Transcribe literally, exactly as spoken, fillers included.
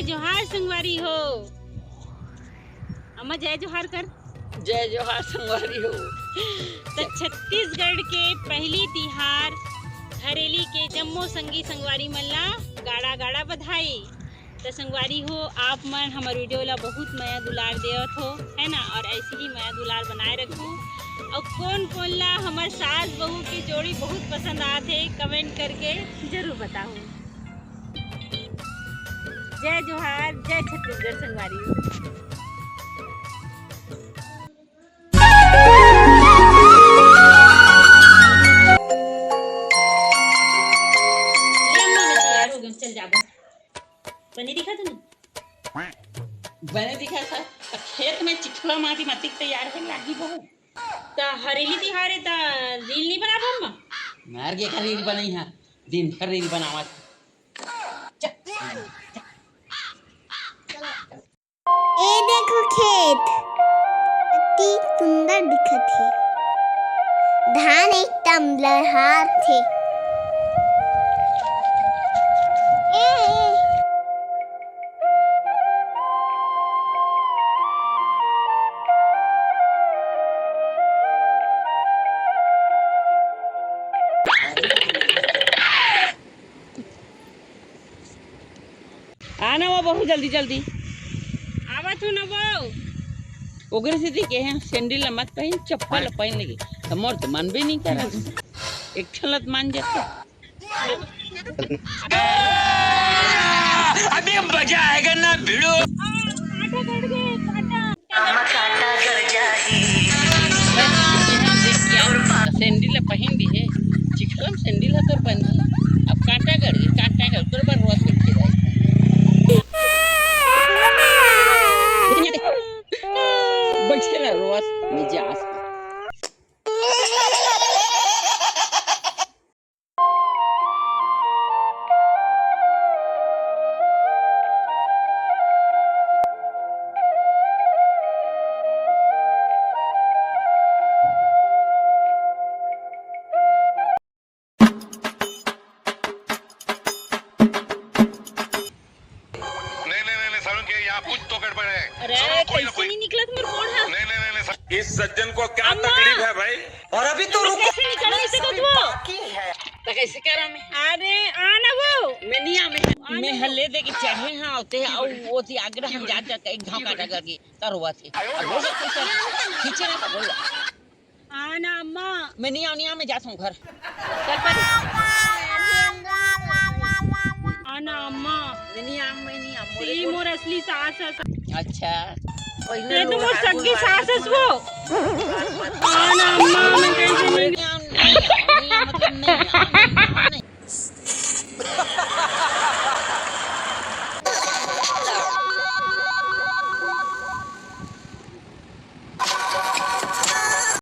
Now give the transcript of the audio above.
जोहार संगवारी हो। अम्मा, जय जोहार कर। जय जोहार संगवारी हो। त छत्तीसगढ़ के पहिली तिहार हरेली के जम्मो संगी संगवारी मन ला गाड़ा गाड़ा बधाई। त संगवारी हो, आप मन हमर video ला बहुत मया दुलार देवत हो, है ना? और ऐसे ही मया दुलार बनाए रखू। और कोन कोन ला हमर सास बहू के जोड़ी बहुत पसंद आत हे, comment करके जरूर बताहू। जय जोहार, जय छत्तीसगढ़ संगवारी हो। ले अम्मा, मैं तैयार हो गई, चल जाबो। बने दिखा तू ना? बने दिखा था, त खेत में चिखला माटी मतिक तैयार है लागी बहू। त हरेली तिहार है, त reel नहीं बनाबो अम्मा? मार के का reel बनई हा, दिन भर reel बनावत। चल। ए देखो खेत, अति सुंदर दिखत हे। धान एकदम लहरात हे। ए, ए। आ ना वो बहू, जल्दी जल्दी। आवत हूँ ना वो। ओकरे सेती के हैं, sandal ला मत पहिन, चप्पल ला पहिन लेगे। त मोर तो मन भी नहीं करत। एक ठन ला त मान जाता। अभी मजा आएगा ना भिड़ो। कांटा गड़ गए, कांटा। Sandal ला पहिन ली है, चिखलम sandal ला तोर पहिन ली। अब कांटा गड़ गए, कांटा गड़, तोर बर रोज उठ के जाए। बैठे ना रोज, मिजाज। नहीं, नहीं, नहीं, नहीं, सारुण के यहाँ कुछ तो गड़बड़ है। अरे, सुनो, कोई ना कैसे कोई नहीं निकलत मोर गोड़ हा? नहीं, नहीं, नहीं, नहीं, सर। इस सज्जन को क्या अम्मा! तकलीफ है भाई? और अभी तो रुको। कैसे निकल नहीं सकत वो? त कैसे करा मैं? अरे, आ ना वो। मैं नहीं आ, मैं, मैं हले दे के चढ़े हाँ होते हैं, और वो थी आगरा हम जात जात एक घाव काटा करके, त रोवा थे। अब हो सकते सर, खींचे ना त बोल। आ ना अम्मा। मैं नहीं आऊँ, नहीं आऊँ, मैं जाता हूँ घर। चल पर। आ ना अम्मा। मैं नहीं आऊँ, मैं नहीं आऊँ, मोरे तेरी को मोर असली सास है। अच्छा। पहले ये तो रोवा मोर था, सगी बोल सास है वो। आ ना अम्मा, मैं कैसे नहीं नहीं आऊँ, नहीं आऊँ।